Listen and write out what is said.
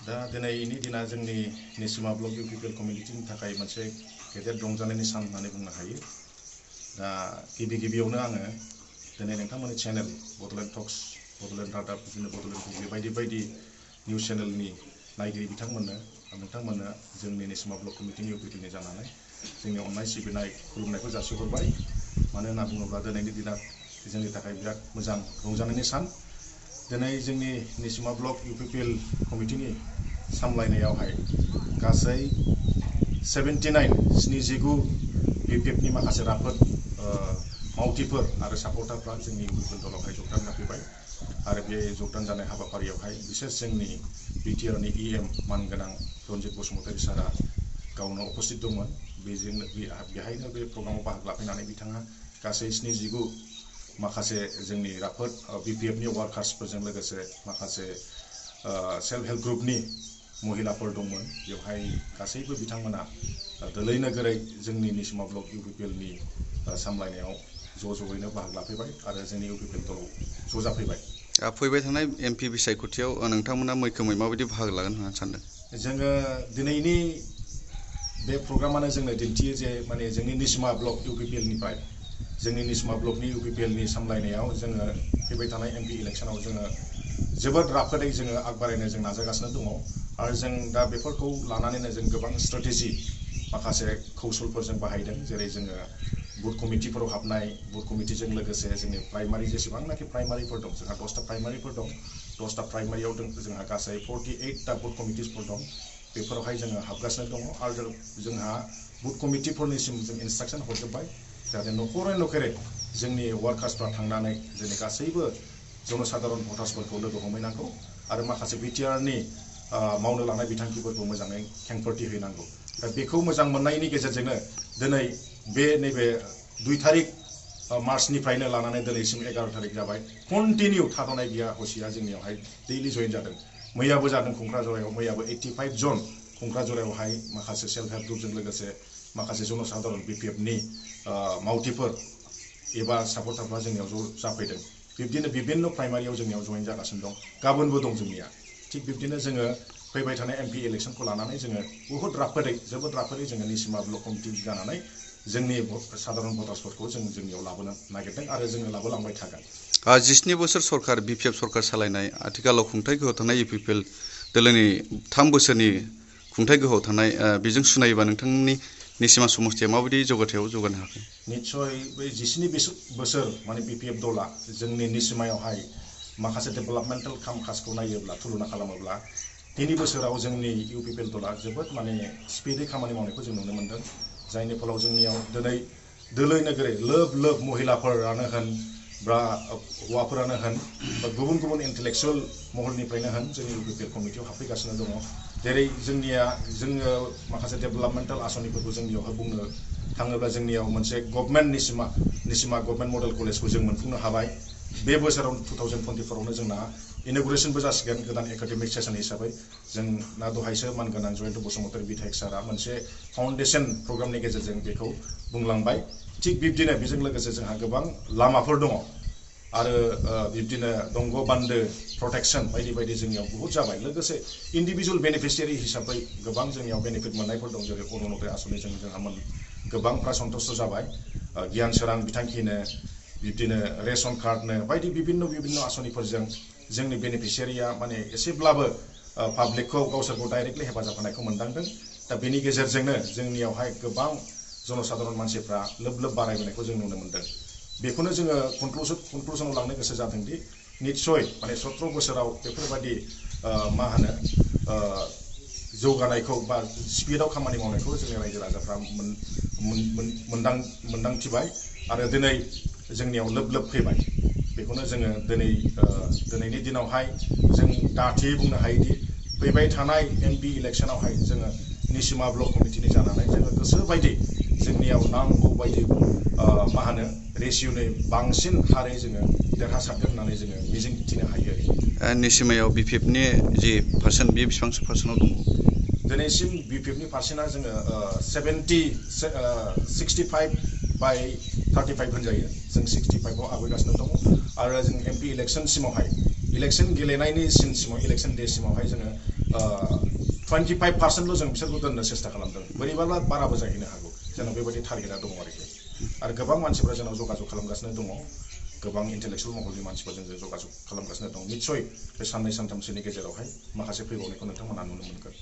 दा दिनैनि दिना जोंनि निसिमा ब्लक इउपिपिएल कमिउनिटिनि थाखाय मोनसे गेदेर रंजानायनि सान होननानै बुंनो हायो। दा गिबियावनो आङो दिनै नोंथांमोननि चेनेल बड'लेण्ड टक्स, बड'लेण्ड रादाब, बिदिनो बड'लेण्ड बुब्लि बायदि निउस चेनेलनि नायगिरि नोंथांमोननो जोंनि निसिमा ब्लक कमिटिनि इउपिपिएलनि जानानै जोंनि अननाय सिबिनाय खुलुमनायखौ जासिहरबाय। मानो होनना बुङोब्ला दिनैनि दिना जोंनि थाखाय बिराद मोजां रंजानायनि सान। दिनै जोंनि निसिमा ब्लक इउपिपिएल कमिटिनि सामलायनायावहाय गासै 79 बिपिएफनि माखासे राफोद मावथिफोर आरो सापर्टारफ्रा जोंनि इउपिपिएल दलावहाय जगदान जाफैबाय आरो बे जगदान जानाय हाबाफारियावहाय बिसेस जोंनि बिटिआरनि इएम मानगोनां रनजित बसुमतारी सारा गावनो उपस्थित दंमोन। बेहायनो बे प्रग्रामाव बाहागो लाफैनानै बिथाङा गासै 79 माखासे जोंनि राफोद बिपिएफनि वार्कार्सफोरजों लोगोसे माखासे सेल्फ हेल्प ग्रुपनि महिलाफोर दंमोन। बेवहाय गासैबो बिथांमोना दोलै नोगोरै जोंनि निसिमा ब्लक इउपिपिएलनि सामलायनायाव ज'यैनो बाहागो लाफैबाय आरो जोंनि इउपिपिएल दलाव ज' जाफैबाय। फैबाय थानाय एमपि बिसायख'थियाव नोंथांमोना मैखोमै माबायदि बाहागो लागोन होननानै सानदों? जोङो दिनैनि बे प्रग्रामानो जोंनो दिन्थियो जे माने जोंनि निसिमा ब्लक इउपिपिएलनिफ्राय जोंनि निसिमा ब्लकनि इउपिपिएलनि सामलायनायाव जोङो फैबाय थानाय एमपि इलेक्सनाव जोङो जोबोद राफोदै जोङो आगबारायनो जों नाजागासिनो दङ आरो जों दा बेफोरखौ लानानैनो जों गोबां स्ट्रेटेजि माखासे कौशलफोर जों बाहायदों। जेरै जोङो बुथ कमिटिफोराव हाबनाय, बुथ कमिटिजों लोगोसे जोंनि प्राइमारि जेसेबांनाखि प्राइमारिफोर दं, जोंहा 10टा प्राइमारिफोर दं। 10टा प्राइमारियाव जोंहा गासै 48टा बुथ कमिटिसफोर दं। बेफोरावहाय जोङो हाबगासिनो दङ आरो जोंहा बुथ कमिटिफोरनिसिम जों इन्सट्राक्सन हरजोब्बाय जाहाथे न'खरै जोंनि वार्कार्सफ्रा थांनानै जोंनि गासैबो जनसाधारन भटार्सफोरखौ लोगो हमहैनांगौ आरो माखासे बिटिआरनि मावनो लानाय बिथांखिफोरखौ मोजाङै खेंफोरथि हैनांगौ। दा बेखौ मोजां मोननायनि गेजेरजोंनो दिनै नैबे 2 तारिख मार्चनिफ्रायनो लानानै दिनैसिम 11 तारिख जाबाय। कन्टिनिउ थाद'नाय गैया, हसिया जोंनियावहाय दैलि जइन जादों। मैयाबो जादों क'क्राझाराव, मैयाबो 85 जन क'क्राझारावहाय माखासे सेल्फ हेल्प ग्रुपजों लोगोसे माखासे जनसाधारन बिपिएफनि मावथिफोर एबा सापर्टारफ्रा जोंनियाव ज' जाफैदों। बिब्दिनो बिभिन्न प्राइमारियाव जोंनियाव जइन जागासिनो दं। गाबोनबो दं जोंनिया। थिग बिब्दिनो जोङो फैबाय थानाय एमपि इलेक्सनखौ लानानै जोङो जोबोद राफोदै जोङो निसिमा ब्लक कमिटि जानानै जोंनि साधारन भटार्सफोरखौ जोंनियाव लाबोनो नागिरदों आरो जोङो लाबोलांबाय थागोन। 17 बोसोर सरकार बिपिएफ सरकार सालायनाय, आथिखालाव खुंथाय गोहोआव थानाय इउपिपिएल दोलोनि 3 बोसोरनि खुंथाय गोहोआव थानाय बेजों सुनायोबा नोंथांनि निसिमा समस्थिया माबायदि जौगाथायाव जौगानो हाखो? निस्सय बै 17 बोसोर माने बिपिएफ दला जोंनि निसिमायावहाय माखासे डेभेलपमेन्टेल काजखौ नायोब्ला, तुलना खालामोब्ला 3 बोसोराव जोंनि इउपिपिएल दला जोबोद माने स्पिडै खामानि मावनायखौ जों नुनो मोन्दों। जायनि फलाव जोंनियाव दिनै दोलै नोगोरै लोब महिलाफोरानो होन बा हौवाफोरानो होन बा गुबुन इन्टेलेक्सुयेल महरनिफ्रायनो होन जोंनि इउपिपिएल कमिटियाव हाबफैगासिनो दङ। जेरै जोङो माखासे डेभेलपमेन्टेल आसनिफोरखौ जोंनियावहाय बुंनो थाङोब्ला जोंनियाव मोनसे गभर्नमेन्ट निसिमा गभर्नमेन्ट मडेल कलेजखौ जों मोनफुंनो हाबाय। बे बोसोराव 2024आवनो जोंना इन'ग्रेसनबो जासिगोन गोदान एकाडेमिक सेसन हिसाबै। जोंना दहायसो मानगोनां जयन्त बसुमतारी बिधायक सारा मोनसे फाउन्डेसन प्रग्रामनि गेजेरजों बेखौ बुंलांबाय। थिग बिब्दिनो बेजों लोगोसे जोंहा गोबां लामाफोर दङ आरो बिब्दिनो दंग' बान्दो प्रटेक्सन बायदि जोंनियाव बहुद जाबाय। लोगोसे इन्डिभिजुवेल बेनिफिसियारि हिसाबै गोबां जोंनियाव बेनिफिट मोननायफोर दं। जेरै अरुणदय आसनिजों जोंहा गोबांफ्रा सन्तुष्ट जाबाय। गियान सोरां बिथांखिनो, बिब्दिनो रेशन कार्डनो बायदि बिभिन्न आसनिफोरजों जोंनि बेनिफिसियारिया माने एसेब्लाबो पाब्लिकखौ गावसोरखौ डाइरेक्टलि हेफाजाब होनायखौ मोनदांदों। दा बेनि गेजेरजोंनो जोंनियावहाय गोबां जनसाधारन मानसिफ्रा लोब बारायबोनायखौ जों नुनो मोन्दों। बेखौनो जोङो कनक्लुजनाव लांनो गोसो जादोंदि निस्सय माने 17 बोसोराव बेफोरबायदि जौगानायखौ बा स्पिडआव खामानि मावनायखौ जोंनि रायजो राजाफ्रा मोनदांथिबाय आरो दिनै जोंनियाव लोब फैबाय। बेखौनो जोङो दिनैनि दिनावहाय जों दाथियै बुंनो हायोदि फैबाय थानाय एमपि इलेक्सनावहाय जोङो निसिमा ब्लक कमिटिनि जानानै जोङो गोसोबायदि जोंनियाव नांगौ बायदि रेसिय'नि बांसिन हारै जोङो देरहासारगोन होननानै जोङो मिजिंथिनो हायो। निसिमायाव बिपिएफनि जि पार्सेन्ट बेयो बेसेबांसो पार्सेन्टआव दङ? दिनैसिम बिपिएफनि पार्सेन्टआ जोङो 65/35 होनजायो। जों 65आव आवगायगासिनो दङ आरो जों एमपि इलेक्सनसिमावहाय इलेक्शन गेलेनायनि सिनसिमाव इलेक्शन डे सिमावहाय जोङो 25%ल' जों बिसोरखौ दोननो सेस्था खालामदों बोरैबाब्ला बाराबो जाहैनो हागौ जोंनाव बेबायदि टारगेटआ दङ आरो गोबां मानसिफ्रा जोंनाव जगाजग खालामगासिनो दङ गोबां इन्टेलेक्सुयेल महरनि मानसिफोरजों जों जगाजग खालामगासिनो दं निस्सय बे साननै सानथामसोनि गेजेरावहाय माखासे फैबावनायखौ नोंथांमोना नुनो मोनगोन